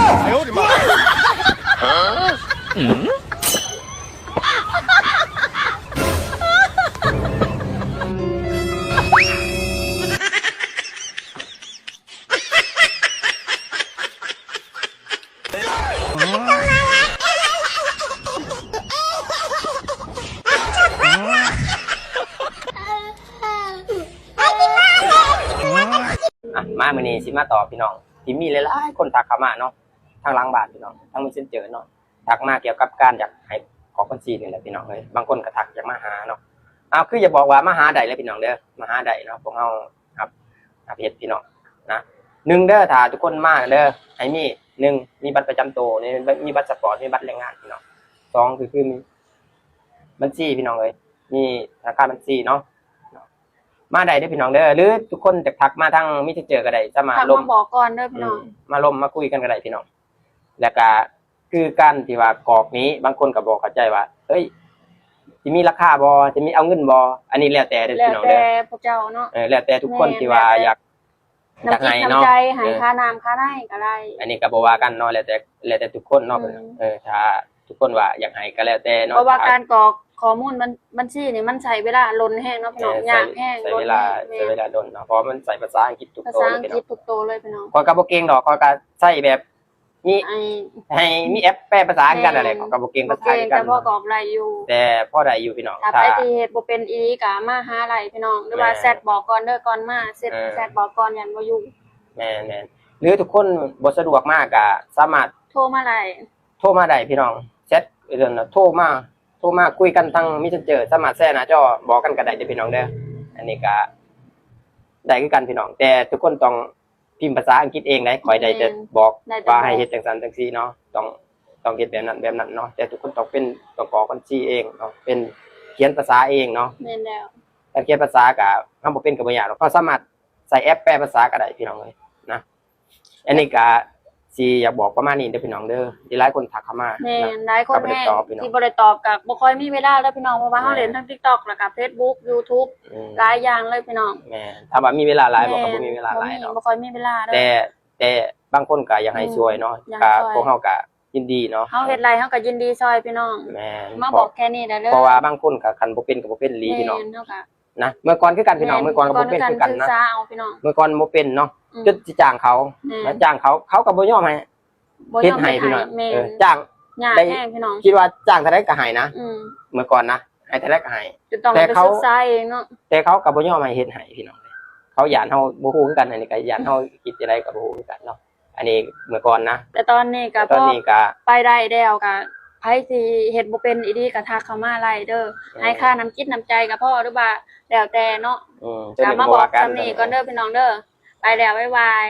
哎呦我的妈！ ອ່ະ ມາມື້ນີ້ຊິມາຕອບພີ່ນ້ອງທີ່ມີຫຼາຍໆຄົນທັກເຂົ້າມາເນາະ ທາງຫຼັງບ້ານພີ່ນ້ອງ ທາງ Messenger ເນາະ ທັກມາກ່ຽວກັບການຢາກໃຫ້ກອກບັນຊີນີ້ແຫຼະພີ່ນ້ອງເອີຍ ບາງຄົນກໍທັກຢາກມາຫາເນາະ. ເອົາ ຄືຢ່າບອກວ່າມາຫາໄດ້ເລີຍພີ່ນ້ອງເດີ ມາຫາໄດ້ເນາະ ພວກເຮົາຮັບ ຮັບເຮັດພີ່ນ້ອງນະ. ໜຶ່ງເດີ ຖ້າທຸກຄົນມາເດີ ໃຫ້ມີ ໜຶ່ງ ມີບັດປະຈຳໂຕ ມີບັດສະປອດ ມີບັດແຮງງານພີ່ນ້ອງ. ສອງ ກໍຄືມີບັນຊີພີ່ນ້ອງເອີຍ ມີທະນາຄານບັນຊີເນາະ. ມາໄດ້ເດີພີ່ນ້ອງເດີ ຫຼືທຸກຄົນຈະທັກມາທາງ Messenger ກໍໄດ້ ສາມາດລົມ ມາບອກກ່ອນເດີພີ່ນ້ອງ ອືມ ມາລົມມາຄຸຍກັນກໍໄດ້ພີ່ນ້ອງ. ແລ້ວກະຄືການທີ່ວ່າກອກນີ້ ບາງຄົນກໍບໍ່ເຂົ້າໃຈວ່າ ເອີຍ ຊິມີລາຄາບໍ່ ຊິມີເອົາເງິນບໍ່ ອັນນີ້ແລ້ວແຕ່ເດີພີ່ນ້ອງເດີ ແລ້ວແຕ່ພວກເຈົ້າເນາະ ເອີ ແລ້ວແຕ່ທຸກຄົນທີ່ວ່າຢາກ ຢາກໃຫ້ເນາະ ໃຫ້ຄ່ານ້ຳຄ່າໄຟກໍໄດ້ ອັນນີ້ກໍບໍ່ວ່າກັນເນາະ ແລ້ວແຕ່ ແລ້ວແຕ່ທຸກຄົນເນາະ ເອີ ຖ້າທຸກຄົນວ່າຢາກໃຫ້ກໍແລ້ວແຕ່ເນາະ ເພາະວ່າການກອກຂໍ້ມູນບັນ ບັນຊີນີ້ມັນໃຊ້ເວລາດົນແຮງເນາະພີ່ນ້ອງ ຍາກແຮງ ໃຊ້ເວລາ ໃຊ້ເວລາດົນເນາະ ເພາະວ່າມັນໃຊ້ພາສາອັງກິດທຸກໂຕເລີຍພີ່ນ້ອງ ພາສາອັງກິດທຸກໂຕເລີຍພີ່ນ້ອງ. ຂ້ອຍກໍບໍ່ເກັ່ງດອກ ຂ້ອຍກໍໃຊ້ແບບ ມີ ໃຫ້ ໃຫ້ມີແອັບແປພາສາຄືກັນນັ້ນແຫຼະ ຂ້ອຍກໍບໍ່ເກັ່ງພາສາຄືກັນ ແຕ່ພໍກອກໄດ້ຢູ່ ແຕ່ພໍໄດ້ຢູ່ພີ່ນ້ອງ ຖ້າໃຜທີ່ເຮັດບໍ່ເປັນອີ່ຫຼີກໍມາຫາໄລ່ພີ່ນ້ອງ ຫຼືວ່າແຊັດບອກກ່ອນເດີ ກ່ອນມາ ແຊັດ ແຊັດບອກກ່ອນ ຢ້ານບໍ່ຢູ່ ແມ່ນໆ ຫຼືທຸກຄົນບໍ່ສະດວກມາກໍສາມາດໂທມາໄດ້ ໂທມາໄດ້ພີ່ນ້ອງ ແຊັດ ໂທມາ ໂທມາຄຸຍກັນທາງ Messenger ສາມາດແຊໜ້າຈໍບອກກັນກໍໄດ້ເດີພີ່ນ້ອງເດີ ອັນນີ້ກໍໄດ້ຄືກັນພີ່ນ້ອງ ແຕ່ທຸກຄົນຕ້ອງ ພິມພາສາອັງກິດເອງໄດ໋ ຂ້ອຍໄດ້ແຕ່ບອກວ່າໃຫ້ເຮັດຈັ່ງຊັ້ນຈັ່ງຊີ້ເນາະ ຕ້ອງ ຕ້ອງເຮັດແບບນັ້ນແບບນັ້ນເນາະ ແຕ່ທຸກຄົນຕ້ອງເປັນ ຕ້ອງກອກບັນຊີເອງເນາະ ເປັນ ຂຽນພາສາເອງເນາະ ແມ່ນແລ້ວ ການຂຽນພາສາກະ ເຮົາບໍ່ເປັນກໍບໍ່ຍາກດອກ ເຮົາສາມາດໃຊ້ແອັບແປພາສາກໍໄດ້ພີ່ນ້ອງເອີຍນະ. ອັນນີ້ກະຊິຢາກບອກປະມານນີ້ເດີພີ່ນ້ອງເດີ ທີ່ຫຼາຍຄົນທັກເຂົ້າມາ ແມ່ນ ຫຼາຍຄົນແຮງທີ່ບໍ່ໄດ້ຕອບ ກໍບໍ່ຄ່ອຍມີເວລາເລີຍພີ່ນ້ອງ ເພາະວ່າເຮົາເຫຼັ້ນທັງ TikTok ແລ້ວກໍ Facebook YouTube ຫຼາຍຢ່າງເລີຍພີ່ນ້ອງ ແມ່ນ ຖາມວ່າມີເວລາຫຼາຍບໍ່ ກໍບໍ່ມີເວລາຫຼາຍເນາະ ບໍ່ຄ່ອຍມີເວລາເລີຍ ແຕ່ ແຕ່ບາງຄົນກໍຢາກໃຫ້ຊ່ວຍເນາະ ກໍພວກເຮົາກໍຍິນດີເນາະ ເຮົາເຮັດໄດ້ເຮົາກໍຍິນດີຊ່ອຍພີ່ນ້ອງ ແມ່ນ ມາບອກແຄ່ນີ້ໄດ້ເລີຍ ເພາະວ່າບາງຄົນກໍຄັນບໍ່ເປັນກໍບໍ່ເປັນອີ່ຫຼີພີ່ນ້ອງ ເຮົາກໍນະ ເມື່ອກ່ອນຄືກັນພີ່ນ້ອງ ເມື່ອກ່ອນກໍບໍ່ເປັນຄືກັນນະ ເມື່ອກ່ອນບໍ່ເປັນເນາະ ຈົນຊິຈ້າງເຂົາ ຈ້າງເຂົາ ເຂົາກໍບໍ່ຍອມໃຫ້ ເຮັດໃຫ້ພີ່ນ້ອງ ເອີ ຈ້າງ ຍາກແຮງພີ່ນ້ອງ ຄິດວ່າຈ້າງເທົ່າໃດກໍໃຫ້ນະ ເມື່ອກ່ອນນະ ໃຫ້ເທົ່າໃດກໍໃຫ້ ແຕ່ເຂົາ ແຕ່ເຂົາກໍບໍ່ຍອມໃຫ້ເຮັດໃຫ້ພີ່ນ້ອງ ເຂົາຢ້ານເຮົາ ບໍ່ຮູ້ຄືກັນ ອັນນີ້ກໍຢ້ານເຮົາຄິດຈັ່ງໃດກໍບໍ່ຮູ້ຄືກັນເນາະ ອັນນີ້ເມື່ອກ່ອນນະ ແຕ່ຕອນນີ້ກໍ ຕອນນີ້ກໍໄປໄດ້ແລ້ວ ກໍໃຜຊິເຮັດບໍ່ເປັນອີ່ຫຼີກໍທັກເຂົ້າມາໄລ່ເດີ ໃຫ້ຄ່ານ້ຳຈິດນ້ຳໃຈກໍພໍ ຫຼືວ່າແລ້ວແຕ່ເນາະ ກໍມາບອກສ່ຳນີ້ກ່ອນເດີພີ່ນ້ອງເດີ ໄປແລ້ວ ບາຍບາຍ.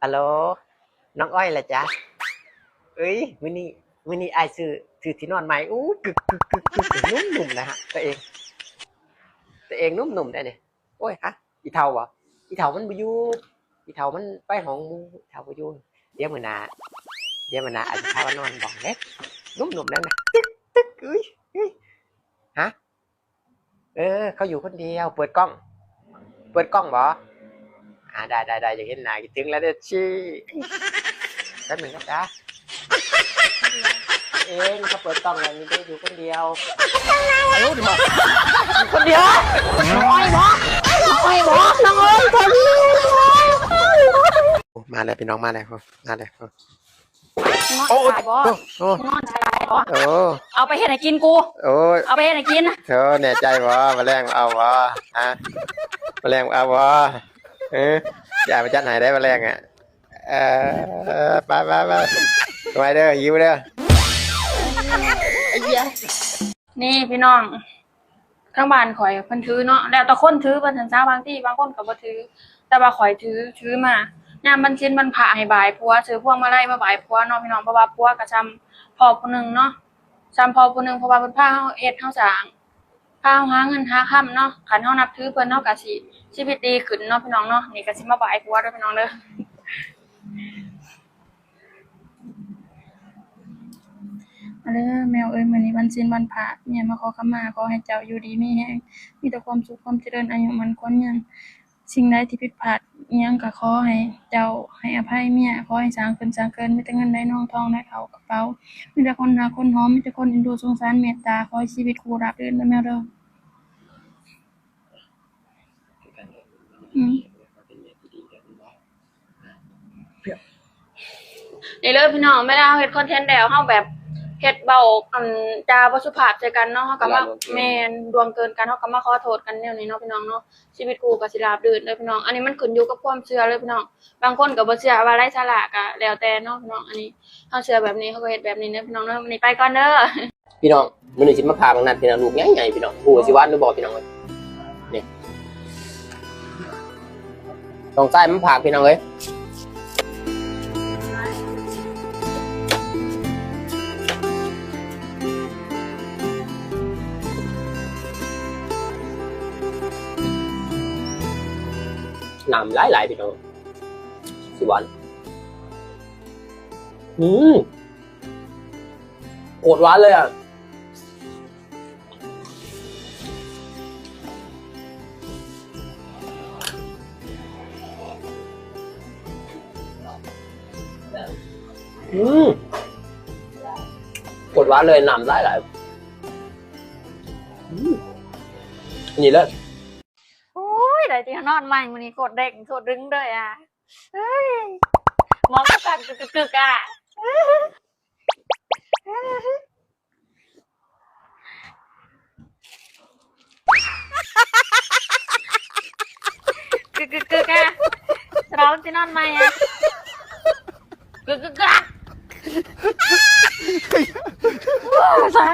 ອາໂລ ນ້ອງອ້ອຍລະຈ໊ະ ເອີຍ ມື້ນີ້ ມື້ນີ້ອ້າຍຊື້ ຊື້ທີ່ນອນໃໝ່ ອູ້ ກຶກໆໆ ນຸ້ມໆ ນະຮະ ຕົວເອງ ຕົວເອງນຸ້ມໆ ໄດ໋ນີ້ ໂອ້ຍ ຮະ ອີ່ເຖົ້າບໍ ອີ່ເຖົ້າມັນບໍ່ຢູ່ ອີ່ເຖົ້າມັນໄປຫ້ອງໝູ່ ອີ່ເຖົ້າບໍ່ຢູ່ ດຽວມື້ໜ້າ ດຽວມື້ໜ້າອ້າຍຊິພາມານອນບ້ອງເດ້ ນຸ້ມໆ ນັ້ນນະ ຕຶກໆ ເອີຍ ຮະ ເອີ ເຂົາຢູ່ຄົນດຽວ ເປີດກ້ອງ ເປີດກ້ອງບໍ? ອາ ໄດ້ໆໆ ຢາກເຫັນໜ້າ ຄິດເຖິງແລ້ວເດີ ຊິ ແປັບໜຶ່ງນະຈ໊ະ ເອງ ເຂົາເປີດກ້ອງແລ້ວ ມີແຕ່ຢູ່ຄົນດຽວ ຢູ່ຄົນດຽວ ນ້ອງອ້ອຍບໍ ນ້ອງອ້ອຍບໍ ນ້ອງອ້ອຍ ມາແລ້ວພີ່ນ້ອງ ມາແລ້ວ ມາແລ້ວ. ເງາະ ໂອ້ ຂາຍບໍ່? ໂອ້ ເງາະຂາຍບໍ່? ໂອ້ ເອົາໄປເຮັດໃຫ້ກິນກູ ໂອ້ຍ ເອົາໄປເຮັດໃຫ້ກິນ ໂອ້ ແນ່ໃຈບໍ່? ມາແລງເອົາບໍ່? ຮະ ມາແລງເອົາບໍ່? ເອີ ຢາກໄປຈັດໃຫ້ໄດ້ມາແລງອະ ເອີ ໄປໆໆ ໄວເດີ ຫິວເດີ ນີ້ພີ່ນ້ອງ ທາງບ້ານຂ້ອຍເພິ່ນຖືເນາະ ແລ້ວແຕ່ຄົນຖືວ່າຊັ້ນຊະ ບາງທີບາງຄົນກໍບໍ່ຖື ແຕ່ວ່າຂ້ອຍຖື ຖືມາ ຍາມວັນສິນວັນພະໃຫ້ບາຍຜົວ ຊື້ພວງມາໄລມາບາຍຜົວເນາະພີ່ນ້ອງ ເພາະວ່າຜົວກໍຊ່ຳພໍ່ຜູ້ໜຶ່ງເນາະ ຊ່ຳພໍ່ຜູ້ໜຶ່ງ ເພາະວ່າເພິ່ນພາເຮົາເຮັດເຮົາສ້າງ ພາເຮົາຫາເງິນຫາຄຳເນາະ ຄັນເຮົານັບຖືເພິ່ນ ເຮົາກໍຊິ ຊີວິດດີຂຶ້ນເນາະພີ່ນ້ອງເນາະ ນີ້ກໍຊິມາບາຍຜົວເດີພີ່ນ້ອງເດີ. ມາເດີແມວເອີຍ ມື້ນີ້ວັນສິນວັນພະ ເມຍມາຂໍຂະມາ ຂໍໃຫ້ເຈົ້າຢູ່ດີມີແຮງ ມີແຕ່ຄວາມສຸກຄວາມຈະເລີນ ອາຍຸໝັ້ນຂວັນຍືນ ສິ່ງໃດທີ່ຜິດພາດ ອີ່ຫຍັງກໍຂໍໃຫ້ເຈົ້າໃຫ້ອະໄພເມຍ, ຂໍໃຫ້ສ້າງຂຶ້ນສ້າງເກີນ, ມີແຕ່ເງິນໄຫຼນອງທອງໄຫຼເຂົ້າກະເປົາ, ມີແຕ່ຄົນຮັກຄົນຫອມ, ມີແຕ່ຄົນເອັນດູສົງສານເມດຕາ, ຂໍໃຫ້ຊີວິດຄູ່ລາບລື່ນເດີແມວເດີ. ອືມ ນີ້ເດີພີ່ນ້ອງ, ເວລາເຮົາເຮັດຄອນເທັນແລ້ວ ເຮົາແບບເຮັດເວົ້າ ອັນ ຈາບໍ່ສຸພາບໃສ່ກັນເນາະ, ເຮົາກໍມາ ຫຼາຍ ແມ່ນ ລ່ວງເກີນກັນ ເຮົາກໍມາຂໍໂທດກັນແນວນີ້ເນາະພີ່ນ້ອງເນາະ. ຊີວິດຄູ່ກໍຊິລາບລື່ນເດີພີ່ນ້ອງ. ອັນນີ້ມັນຂຶ້ນຢູ່ກັບຄວາມເຊື່ອເລີຍພີ່ນ້ອງ. ບາງຄົນກໍບໍ່ເຊື່ອວ່າໄຮ້ສາລະ ກໍແລ້ວແຕ່ເນາະພີ່ນ້ອງ. ອັນນີ້ເຮົາເຊື່ອແບບນີ້ ເຮົາກໍເຮັດແບບນີ້ເດີພີ່ນ້ອງເນາະ. ມື້ນີ້ໄປກ່ອນເດີ. ພີ່ນ້ອງ ມື້ນີ້ຊິມາພາບັກນັດພີ່ນ້ອງ ລູກໃຫຍ່ໆ ພີ່ນ້ອງ ບໍ່ຮູ້ວ່າຊິຫວານຫຼືບໍ່ພີ່ນ້ອງເອີຍ. ນີ້ ນ້ອງຊາຍມາພາກພີ່ນ້ອງເອີຍ. ນ້ຳຫຼາຍໆ ພີ່ນ້ອງ ຊິຫວານ. ອືມ ໂຄດຫວານເລີຍອະ. ອືມ ໂຄດຫວານເລີຍ, ນ້ຳຫຼາຍໆ. ອືມ ນີ້ເລີຍ. ໂອ້ຍ ໄດ້ທີ່ນອນໃໝ່ມື້ນີ້ ໂຄດເດ້ງໂຄດດຶງເລີຍອະ. ເອີຍ ມອງກັບກັນກຶກໆໆ ອະ. ກຶກໆໆ ອະ. ສະເລົາຊິນອນໃໝ່ອະ. ກຶກໆໆ ອະ. ໂອ້ຍ ສາ